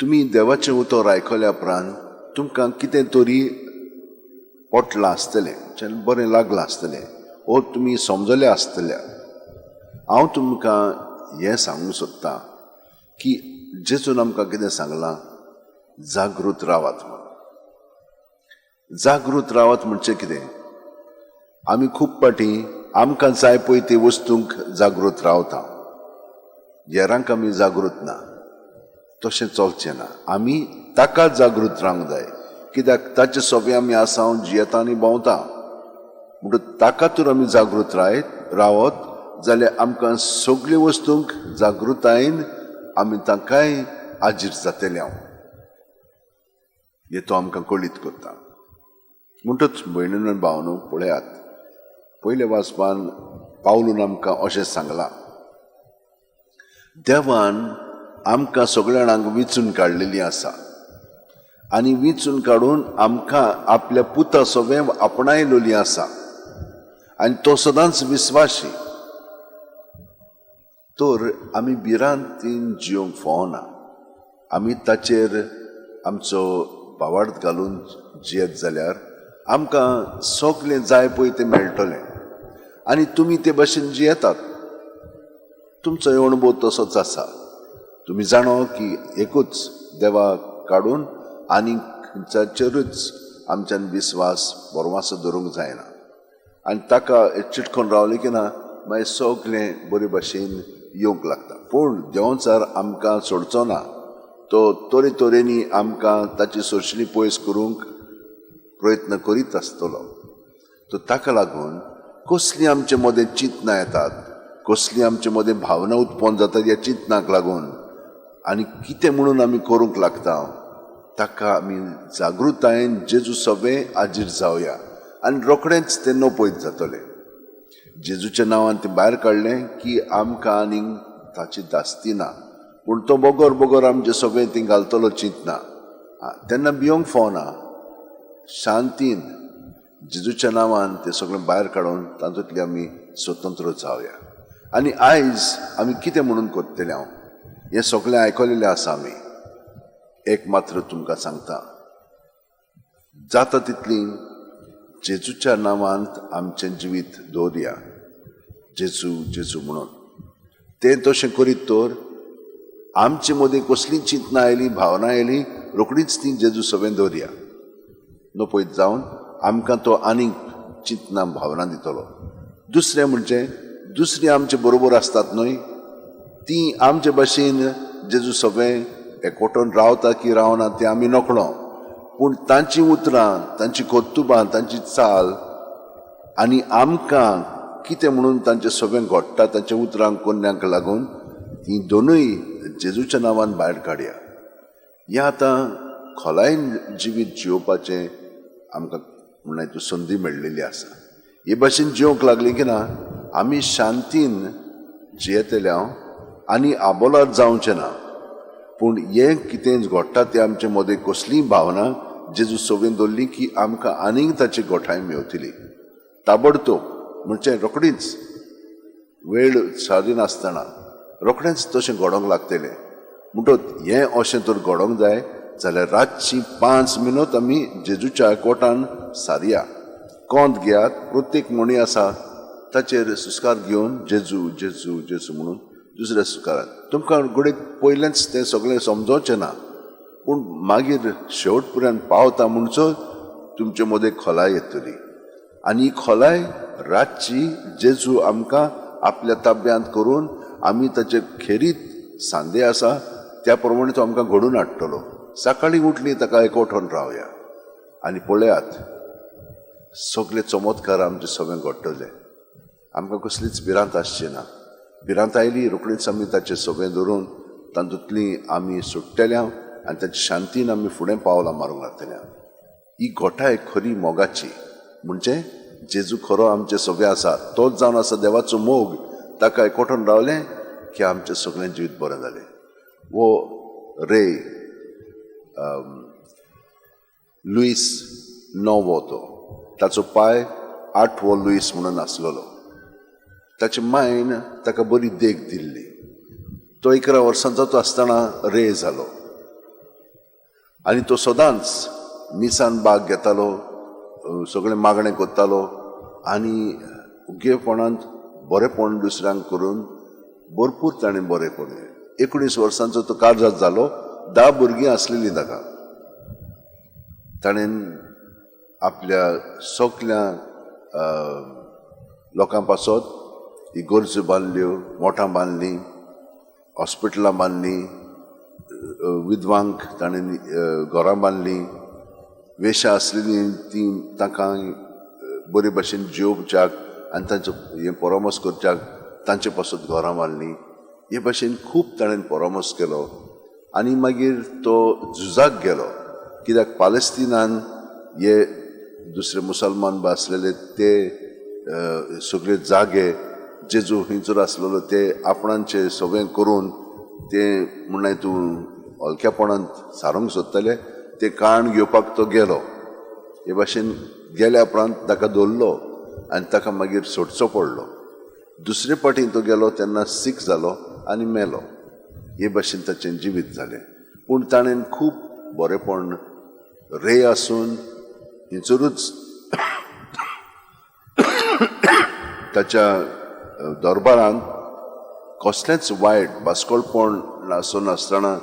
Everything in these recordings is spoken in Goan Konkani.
तुमी देवाचें उतर आयकल्या उपरांत तुमकां कितें तरी पटलां आसतलें, बरें लागलां आसतलें वो तुमी समजले आसतले. हांव तुमकां हें सांगूंक सोदतां की जेजून आमकां कितें सांगलां, जागृत रावात म्हूण. जागृत रावात म्हणजे कितें? आमी खूब फावटी आमकां जाय पळय ते वस्तूंक जागृत रावता, हेरांक आमी जागृत ना. तशें चलचें ना. आमी ताका जागृत रावंक जाय, कित्याक ताचे सोबे आमी आसा, जियेता आनी भोंवता. म्हणटकच ताका तर आमी जागृत रावत जाल्यार आमकां सगळे वस्तूंक जागृतायेन आमी तांकांय आजीर जातले. हांव हें तो आमकां कळीत करता. म्हणटच भयणीन भावनो पळयात, पयल्या वाचपान पावलून आमकां अशें सांगलां, देवान आमकां सगळ्या जाणांक विंचून काडलेली आसा आनी विंचून काडून आमकां आपल्या पुता सवें आपणायलोली आसा आनी तो सदांच विस्वाशी. तर आमी भिरांतीन जिवंक फावना. आमी ताचेर आमचो भावार्थ घालून जियेत जाल्यार आमकां सगळें जाय पळय तें मेळटलें आनी तुमी ते भशेन जियेतात. तुमचो अणभव तसोच आसा. तुमी जाणो की एकूच देवा काडून आनी खंयच्याचेरूच आमच्यान विस्वास भरवासो धरूंक जायना आनी ताका चिटकोन रावलें की ना मागीर सगळें बरे भशेन येवंक लागता. पूण देंवचार आमकां सोडचो ना, तो तरे तरेनी आमकां ताची सोंसणी पयस करूंक प्रयत्न करीत आसतलो. तर ताका लागून कसलीं आमचे मदें चिंतनां येतात, कसलीं आमचे मदें भावना उत्पन्न जातात ह्या चिंतनाक लागून आनी कितें म्हणून आमी करूंक लागता, ताका आमी जागृतायेन जेजू सवें आजीर जावया आनी रोखडेंच तें नपयत जातलें. जेजूच्या नांवान तें भायर काडलें की आमकां आनीक ताची धास्ती ना, पूण तो बगर बगर आमचे सगळें ती घालतलो चिंतना तेन्ना भियोंक फावना. शांतीन जेजूच्या नांवान तें सगळें भायर काडून तातूंतली आमी स्वतंत्र जावया. आनी आयज आमी कितें म्हणून करतले? हांव हें सगळें आयकलेलें आसा. आमी एक मात्र तुमकां सांगता, जाता तितली जेजूच्या नांवांत आमचें जिवीत दवरया, जेजू जेजू म्हणून. तें तशें करीत तर आमचे मदीं कसलीं चिंतनां आयलीं, भावनां आयलीं, रोखडीच ती जेजू सवें दवरया. नपयत जावन आमकां तो आनीक चिंतनां भावनां दितलो. दुसरें म्हणजे दुसरीं आमचे बरोबर आसतात न्हय, ती आमचे भाशेन जेजू सवें एकवटून रावता की रावना तें आमी नकळो, पूण तांचीं उतरां, तांची कर्तुबां, तांची चाल आनी आमकां कितें म्हणून तांचें सगळें घडटा तांच्या उतरांक कोन्यांक लागून ती दोनूय जेजूच्या नांवान भायर काडया. हें आतां खोलायेन जिवीत जियोवपाचें आमकां म्हणल्यार संदी मेळ्ळेली आसा. हे भाशेन जिवंक लागली की ना आमी शांतीन जियेतले हांव आनी आबोलार जावचें ना. पूण हें कितें घडटा तें आमचे मदें कसलीय भावना जेजू सवें दवरली की आमकां आनीक ताची गोठाय मेवतली ताबडतोब, म्हणजे रोखडीच वेळ सारिनासतना रोखडेंच तशें घडोवंक लागतलें. म्हणटच हें अशें तर घडोवंक जाय जाल्यार रातची 5 मिनट आमी जेजूच्या कोटान सारया, कोंत घेयात, प्रत्येक म्हणी आसा ताचेर सुस्कार घेवन जेजू जेजू जेजू म्हणून दुसऱ्या सुस्कारात. तुमकां घडये पयलेंच तें सगळें समजोवचें ना, पूण मागीर शेवट पर्यंत पावता म्हणचो तुमचे मदें खोलाय येतली आनी ही खोलाय रातची जेजू आमकां आपल्या ताब्यांत करून आमी ताचे खेरीत सांदे आसा त्या प्रमाणे तो आमकां घडून हाडटलो. सकाळीं उठली ताका एकवठोन रावया आनी पळयात सगळे चमत्कार आमचे सगळें घडटले. आमकां कसलीच भिरांत आसची ना. भिरांत आयली रोखडीच आमी ताचें सगळें धरून तातूंतली आमी सुट्टल्या आनी ताच्या शांतीन आमी फुडें पावलां मारूंक लागतल्या. ही गोठाय खरी मोगाची, म्हणजे जेजू खरो आमचे सगळे आसा, तोच जावन आसा देवाचो मोग. ताका एकवठोन रावलें की आमचें सगळें जिवीत बरें जालें. वो रे लुईस णवो, तो ताचो पाय 8वो लुईस म्हणून आसलेलो. ताचे मायन ताका बरी देख दिल्ली. तो 11 वर्सांचो तो आसतना रे जालो. आनी तो सदांच मिसान बाग घेतालो, सगळें मागणें करतालो आनी उगेपणांत बरेपण दुसऱ्यांक करून भरपूर ताणें बरें केलें. 19 वर्सांचो तो काजाद जालो. 10 भुरगीं आसलेलीं ताका. ताणें आपल्या सगल्या लोकां पासत इगर्ज्यो बांदल्यो, मोठां बांदलीं, हॉस्पिटलां बांदलीं, विधवांक ताणें घरां बांदलीं, वेशां आसलेलीं तीं तांकां बरे भशेन जियोवच्याक आनी तांचो हें परामर्श करच्याक तांचे पासत घरां बांदलीं. हे भाशेन खूब ताणें परामर्श केलो आनी मागीर तो झुजाक गेलो, कित्याक पालेस्तिनान हे दुसरे मुसलमान बी आसलेले ते सगळे जागे जेजू खंयसर आसलेलो ते आपणांचे सगळें करून ते म्हणल्यार तूं हलक्यापणांत सारूंक सोदताले ते काण घेवपाक तो गेलो. हे भाशेन गेल्या उपरांत ताका धरलो आनी ताका मागीर सोडचो पडलो. दुसरे पाटी तो गेलो तेन्ना सीख जालो आनी मेलो. हे भाशेन ताचें जिवीत जालें. पूण ताणें खूब बरेपण रे आसून हिंचरूच ताच्या दरबारांत कसलेंच वायट बास्कोळपण आसनासतना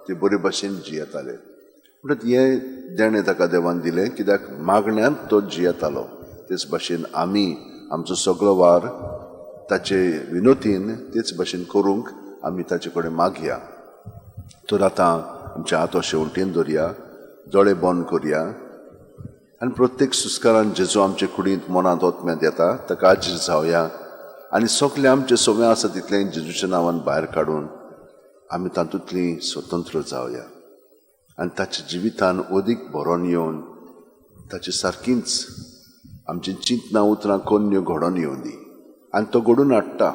ते बरे भाशेन जियेताले. म्हणटच हें देणें ताका देवान दिलें, कित्याक मागण्यांत तो जियेतालो. तेच भाशेन आमी आमचो सगळो वार ताचे विनोतीन तेच भाशेन करूंक आमी ताचे कडेन मागया. तर आतां आमच्या हात शेवटेन दवरया, दोळे बंद करया आनी प्रत्येक सुस्कारान जेजू आमचे कुडींत मनांत ओतम्यांत येता ताका आजीर जावया आनी सगळें आमचें सगळें आसा तितलें जेजूच्या नांवान भायर काडून आमी तातूंतलीं स्वतंत्र जावया आनी ताच्या जिवितान अदीक भरोन येवन ताचे सारकींच आमची चिंतनां उतरां कोन्न्यो घडोवन येवंदी आनी तो घडून हाडटा.